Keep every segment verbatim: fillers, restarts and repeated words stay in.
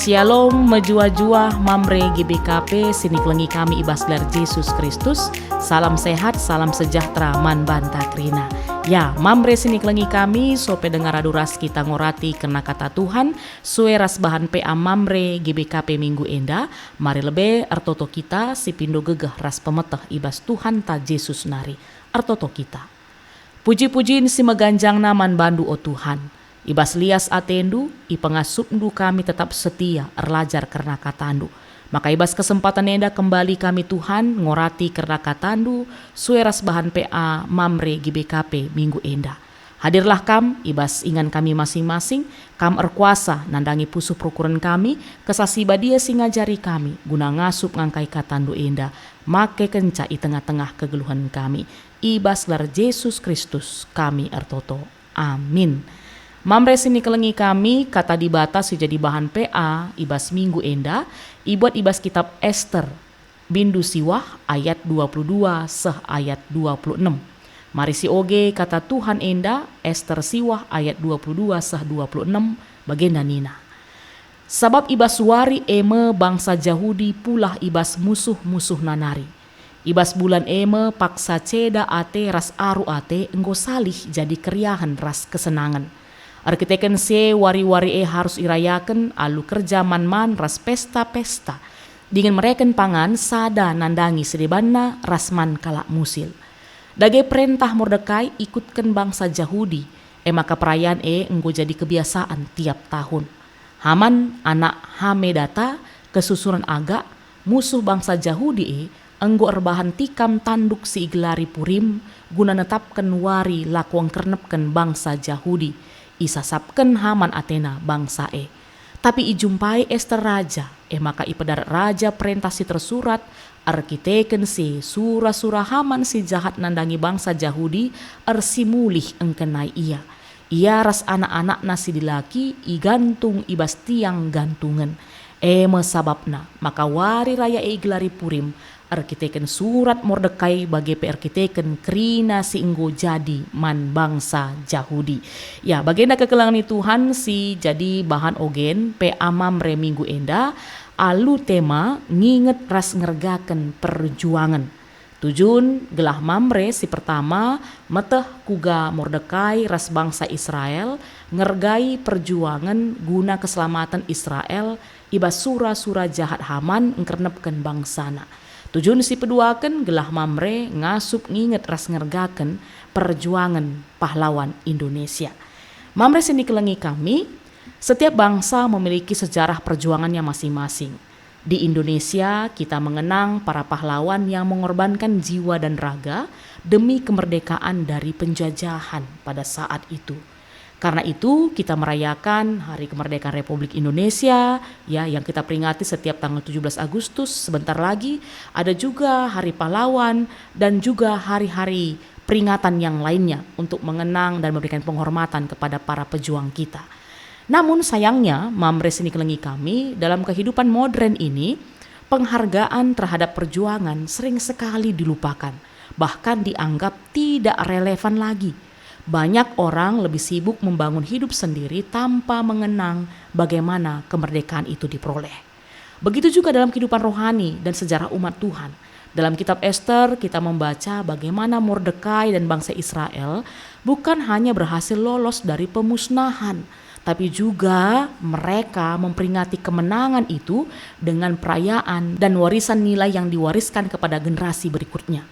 Syalom, mejuah-juah Mamre G B K P si nikelengi kami i bas gelar Jesus Kristus. Salam sehat, salam sejahtera man banta kerina. Ya, Mamre si nikelengi kami, sope denga radu ras kita ngorati kerna kata Tuhan, sue ras bahan P A Mamre G B K P minggu enda, mari lebe ertoto kita si pindo gegeh ras pemeteh i bas Tuhanta Jesus nari. Ertoto kita. Puji-pujin si meganjangna man baNdu, o Tuhan. I bas lias ateNdu, ipengasupNdu kami tetap setia erlajar kerna kataNdu. Maka i bas kesempaten enda kembali kami, Tuhan, ngorati kerna kataNdu, sue ras bahan P A Mamre G B K P minggu enda. Hadirlah Kam i bas ingan kami masing-masing, Kam erkuasa nandangi pusuh perukuren kami, Kesah Si Badia si ngajari kami, guna ngasup ngangkai kataNdu enda, make kenca i tengah-tengah kegeluhen kami. I bas gelar Jesus Kristus kami ertoto. Amin. Mamre si nikelengi kami, kata Dibata si jadi bahan P A i bas minggu enda, ibuat i bas kitab Ester, bindu siwah ayat dua puluh dua seh ayat dua puluh enem. Mari sioge kata Tuhan enda, Ester siwah ayat dua puluh dua seh dua puluh enem, bagenda nina, Sabap i bas wari e me bangsa Jahudi pulah i bas musuh-musuhna nari. I bas bulan e me paksa ceda ate ras aru ate enggo salih jadi keriahen ras kesenangen. Erkiteken si e wari-wari e harus irayaken alu kerja man-man ras pesta-pesta, dingen mereken pangan sada nandangi si debanna ras man kalak musil. Dage perentah Mordekai ikutken bangsa Jahudi, e maka perayan e enggo jadi kebiasaan tiap tahun. Haman, anak Hamedata, kesusuren Agak, musuh bangsa Jahudi e, enggo erbahan tikam tanduk si igelari Purim guna netapken wari lako engkernepken bangsa Jahudi. Isasapken Haman atena bangsa e. Tapi ijumpai Ester raja, e maka ipedar raja perentah si tersurat, erkiteken si sura-sura Haman si jahat nandangi bangsa Jahudi ersimulih engkenai ia. Ia ras anak-anakna si dilaki igantung i bas tiang gantungen. E me sabapna maka wari raya e igelari Purim, erkiteken surat Mordekai bage pe erkiteken kerina si enggo jadi man bangsa Jahudi. Ya, bagenda kekelengen Tuhan si jadi bahan ogen P A Mamre minggu enda, alu tema nginget ras ngergaken perjuangen. Tujun gelah Mamre si pertama meteh kuga Mordekai ras bangsa Israel ngergai perjuangen guna keselamaten Israel i bas sura-sura jahat Haman engkernepken bangsana. Tujun si peduaken gelah Mamre ngasup nginget ras ngergaken perjuangen pahlawan Indonesia. Mamre si nikelengi kami, setiap bangsa memiliki sejarah perjuangannya masing-masing. Di Indonesia, kita mengenang para pahlawan yang mengorbankan jiwa dan raga demi kemerdekaan dari penjajahan pada saat itu. Karena itu, kita merayakan Hari Kemerdekaan Republik Indonesia, ya, yang kita peringati setiap tanggal tujuh belas Agustus. Sebentar lagi ada juga Hari Pahlawan dan juga hari-hari peringatan yang lainnya untuk mengenang dan memberikan penghormatan kepada para pejuang kita. Namun sayangnya, Mamre si nikelengi kami, dalam kehidupan modern ini, penghargaan terhadap perjuangan sering sekali dilupakan, bahkan dianggap tidak relevan lagi. Banyak orang lebih sibuk membangun hidup sendiri tanpa mengenang bagaimana kemerdekaan itu diperoleh. Begitu juga dalam kehidupan rohani dan sejarah umat Tuhan. Dalam kitab Ester, kita membaca bagaimana Mordekai dan bangsa Israel bukan hanya berhasil lolos dari pemusnahan, tapi juga mereka memperingati kemenangan itu dengan perayaan dan warisan nilai yang diwariskan kepada generasi berikutnya,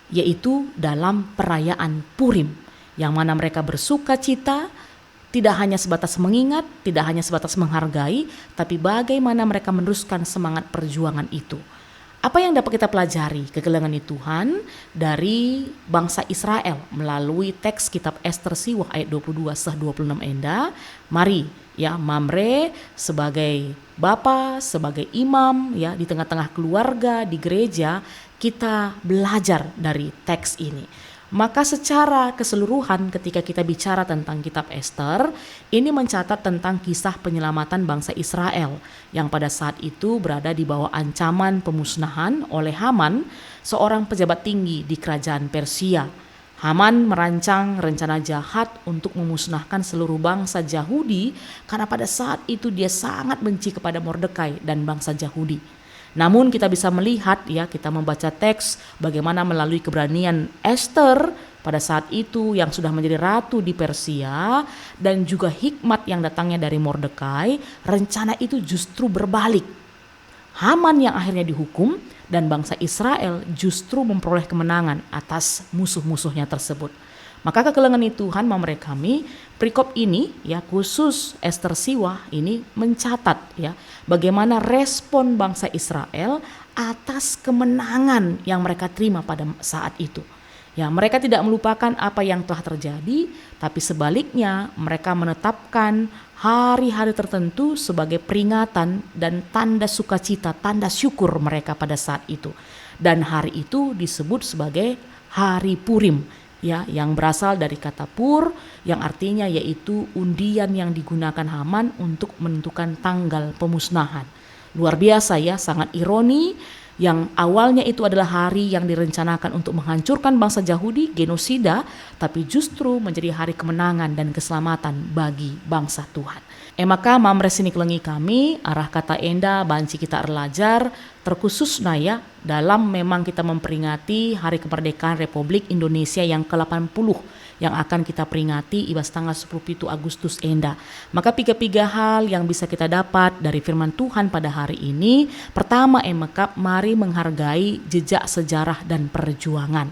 yaitu dalam perayaan Purim, yang mana mereka bersuka cita, tidak hanya sebatas mengingat, tidak hanya sebatas menghargai, tapi bagaimana mereka meneruskan semangat perjuangan itu. Apa yang dapat kita pelajari, kekelengen Tuhan, dari bangsa Israel melalui teks kitab Ester siwah ayat dua puluh dua seh dua puluh enam enda? Mari, ya, Mamre sebagai bapa, sebagai imam, ya, di tengah-tengah keluarga, di gereja, kita belajar dari teks ini. Maka secara keseluruhan, ketika kita bicara tentang kitab Ester, ini mencatat tentang kisah penyelamatan bangsa Israel yang pada saat itu berada di bawah ancaman pemusnahan oleh Haman, seorang pejabat tinggi di kerajaan Persia. Haman merancang rencana jahat untuk memusnahkan seluruh bangsa Jahudi karena pada saat itu dia sangat benci kepada Mordekai dan bangsa Jahudi. Namun kita bisa melihat, ya, kita membaca teks bagaimana melalui keberanian Ester pada saat itu yang sudah menjadi ratu di Persia dan juga hikmat yang datangnya dari Mordekai, rencana itu justru berbalik. Haman yang akhirnya dihukum dan bangsa Israel justru memperoleh kemenangan atas musuh-musuhnya tersebut. Maka kekelengen Tuhan, mamre kami, perikop ini, ya, khusus Ester siwah ini mencatat, ya, bagaimana respon bangsa Israel atas kemenangan yang mereka terima pada saat itu. Ya, mereka tidak melupakan apa yang telah terjadi, tapi sebaliknya mereka menetapkan hari-hari tertentu sebagai peringatan dan tanda sukacita, tanda syukur mereka pada saat itu. Dan hari itu disebut sebagai hari Purim, ya, yang berasal dari kata pur, yang artinya yaitu undian yang digunakan Haman untuk menentukan tanggal pemusnahan. Luar biasa, ya, sangat ironi, yang awalnya itu adalah hari yang direncanakan untuk menghancurkan bangsa Jahudi, genosida, tapi justru menjadi hari kemenangan dan keselamatan bagi bangsa Tuhan. E maka, mamre si kelengi kami, arah kata enda banci kita erlajar, terkhususna, ya, dalam memang kita memperingati Hari Kemerdekaan Republik Indonesia yang ke delapan puluh yang akan kita peringati i bas tanggal sepuluh pitu Agustus enda. Maka piga-piga hal yang bisa kita dapat dari firman Tuhan pada hari ini. Pertama, e mekap, mari menghargai jejak sejarah dan perjuangan.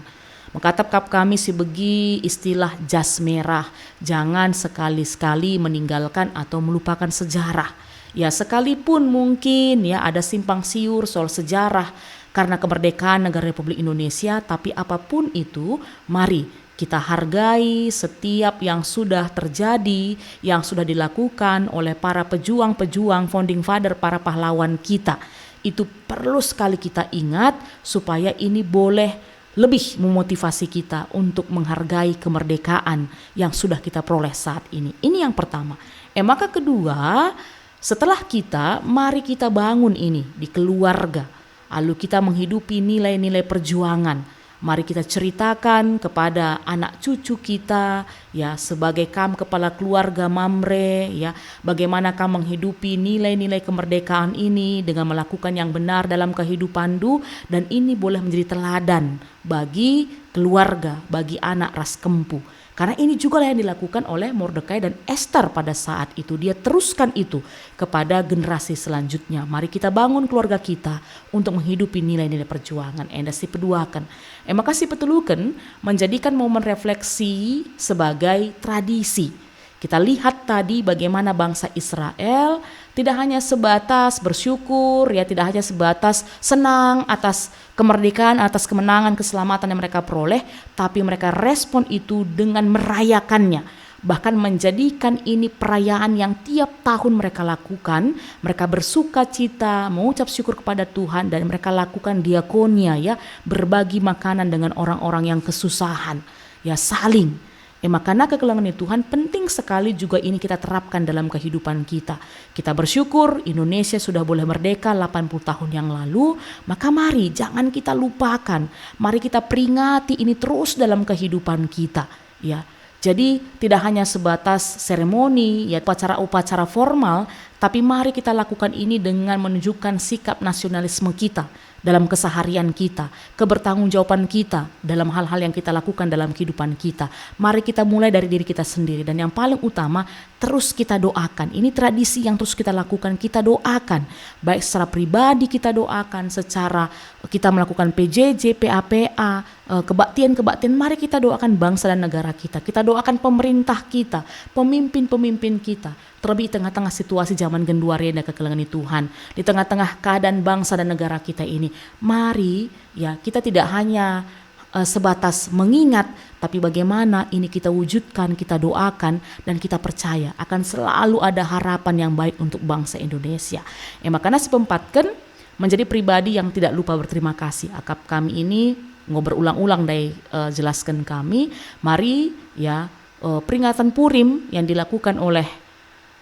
Mekatep kap kami si begi istilah jas merah, jangan sekali-sekali meninggalkan atau melupakan sejarah. Ya, sekalipun mungkin, ya, ada simpang siur soal sejarah karena kemerdekaan negara Republik Indonesia, tapi apapun itu, mari kita hargai setiap yang sudah terjadi, yang sudah dilakukan oleh para pejuang-pejuang, founding father, para pahlawan kita. Itu perlu sekali kita ingat supaya ini boleh lebih memotivasi kita untuk menghargai kemerdekaan yang sudah kita peroleh saat ini. Ini yang pertama. E maka kedua, setelah kita, mari kita bangun ini di keluarga. Lalu kita menghidupi nilai-nilai perjuangan. Mari kita ceritakan kepada anak cucu kita, ya, sebagai kam kepala keluarga, mamre, ya, bagaimana kam menghidupi nilai-nilai kemerdekaan ini dengan melakukan yang benar dalam kehidupandu, dan ini boleh menjadi teladan bagi keluarga, bagi anak ras kempu. Karena ini jugalah yang dilakukan oleh Mordekai dan Ester pada saat itu. Dia teruskan itu kepada generasi selanjutnya. Mari kita bangun keluarga kita untuk menghidupi nilai-nilai perjuangan. Enda si peduaken. E maka si peteluken, menjadikan momen refleksi sebagai tradisi. Kita lihat tadi bagaimana bangsa Israel tidak hanya sebatas bersyukur, ya, tidak hanya sebatas senang atas kemerdekaan, atas kemenangan, keselamatan yang mereka peroleh, tapi mereka respon itu dengan merayakannya, bahkan menjadikan ini perayaan yang tiap tahun mereka lakukan. Mereka bersuka cita, mengucap syukur kepada Tuhan, dan mereka lakukan diakonia, ya, berbagi makanan dengan orang-orang yang kesusahan, ya, saling. E maka, kekelengen Tuhan, penting sekali juga ini kita terapkan dalam kehidupan kita. Kita bersyukur Indonesia sudah boleh merdeka delapan puluh tahun yang lalu, maka mari jangan kita lupakan. Mari kita peringati ini terus dalam kehidupan kita, ya. Jadi tidak hanya sebatas seremoni, ya, upacara-upacara formal, tapi mari kita lakukan ini dengan menunjukkan sikap nasionalisme kita dalam keseharian kita, kebertanggungjawaban kita dalam hal-hal yang kita lakukan dalam kehidupan kita. Mari kita mulai dari diri kita sendiri, dan yang paling utama, terus kita doakan. Ini tradisi yang terus kita lakukan, kita doakan. Baik secara pribadi kita doakan, secara kita melakukan P J J, P A P A, eh, kebaktian-kebaktian, mari kita doakan bangsa dan negara kita. Kita doakan pemerintah kita, pemimpin-pemimpin kita. Terlebih di tengah-tengah situasi zaman genduari enda, kekelengen Tuhan, di tengah-tengah keadaan bangsa dan negara kita ini, mari, ya, kita tidak hanya, eh, sebatas mengingat, tapi bagaimana ini kita wujudkan, kita doakan, dan kita percaya akan selalu ada harapan yang baik untuk bangsa Indonesia. E maka, si peempatken, menjadi pribadi yang tidak lupa berterima kasih. Akap kami ini enggo berulang-ulang ndai, eh, jelasken kami, mari, ya, eh, peringatan Purim yang dilakukan oleh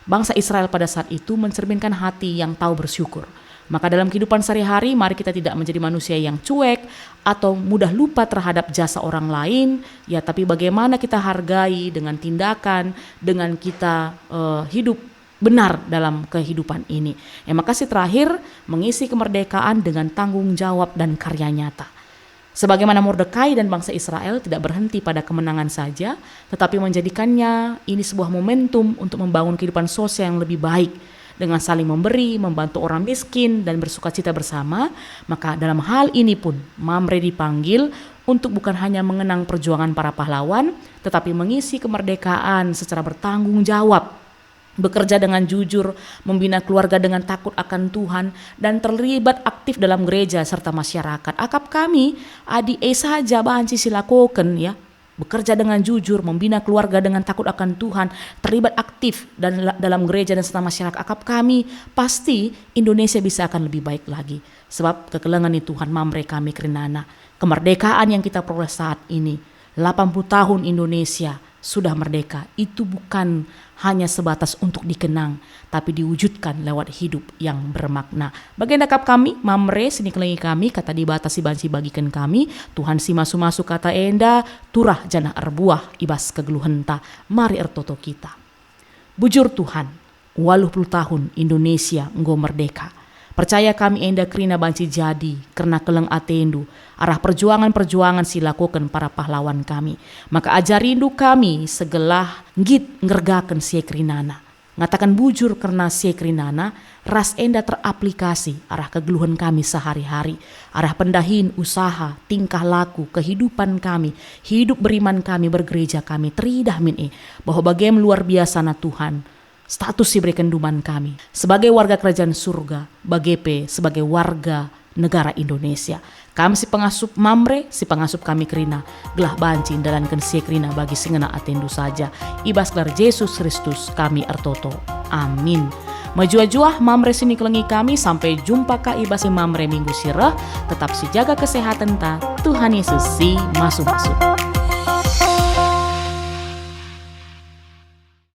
bangsa Israel pada saat itu mencerminkan hati yang tahu bersyukur. Maka dalam kehidupan sehari-hari, mari kita tidak menjadi manusia yang cuek atau mudah lupa terhadap jasa orang lain, ya, tapi bagaimana kita hargai dengan tindakan, dengan kita, eh, hidup benar dalam kehidupan ini. Yang makasih terakhir, mengisi kemerdekaan dengan tanggung jawab dan karya nyata. Sebagaimana Mordekai dan bangsa Israel tidak berhenti pada kemenangan saja, tetapi menjadikannya ini sebuah momentum untuk membangun kehidupan sosial yang lebih baik dengan saling memberi, membantu orang miskin, dan bersukacita bersama, maka dalam hal ini pun Mamre dipanggil untuk bukan hanya mengenang perjuangan para pahlawan, tetapi mengisi kemerdekaan secara bertanggung jawab, bekerja dengan jujur, membina keluarga dengan takut akan Tuhan, dan terlibat aktif dalam gereja serta masyarakat. Akap kami, adi e saja banci silakoken, ya, bekerja dengan jujur, membina keluarga dengan takut akan Tuhan, terlibat aktif dan la-, dalam gereja dan serta masyarakat. Akap kami, pasti Indonesia bisa akan lebih baik lagi. Sebab kekelengen ni Tuhan Mamre kami kerinana. Kemerdekaan yang kita peroleh saat ini, delapan puluh tahun Indonesia sudah merdeka, itu bukan hanya sebatas untuk dikenang, tapi diwujudkan lewat hidup yang bermakna. Bagi enda akap kami, Mamre, si nikelengi kami, kata Dibata si banci bagiken kami, Tuhan si masu-masu kata enda, turah janah erbuah i bas kegeluhenta. Mari ertoto kita. Bujur Tuhan, waluh puluh tahun Indonesia enggo merdeka. Percaya kami enda kerina banci jadi kerna keleng atendu, arah perjuangan-perjuangan si lakoken para pahlawan kami. Maka ajarindu kami segelah nggit ngergaken si e kerinana. Ngataken bujur kerna si e kerinana, ras enda teraplikasi arah kegeluhen kami sehari-hari, arah pendahin, usaha, tingkah laku, kehidupan kami, hidup beriman kami, bergereja kami, teridah min e, bahwa bagem luar biasana Tuhan, status si iberekenndu man kami sebagai warga kerajaan surga, bage pe sebagai warga negara Indonesia. Kam si pengasup Mamre, si pengasup kami kerina, gelah banci ndalanken si e kerina bagi si ngena atendu saja. I bas gelar Jesus Kristus kami ertoto. Amin. Mejuah-juah Mamre si nikelengi kami, sampai jumpa ka i bas Mamre minggu si reh, tetap sijaga kesehatenta, Tuhan Yesus si masu-masu.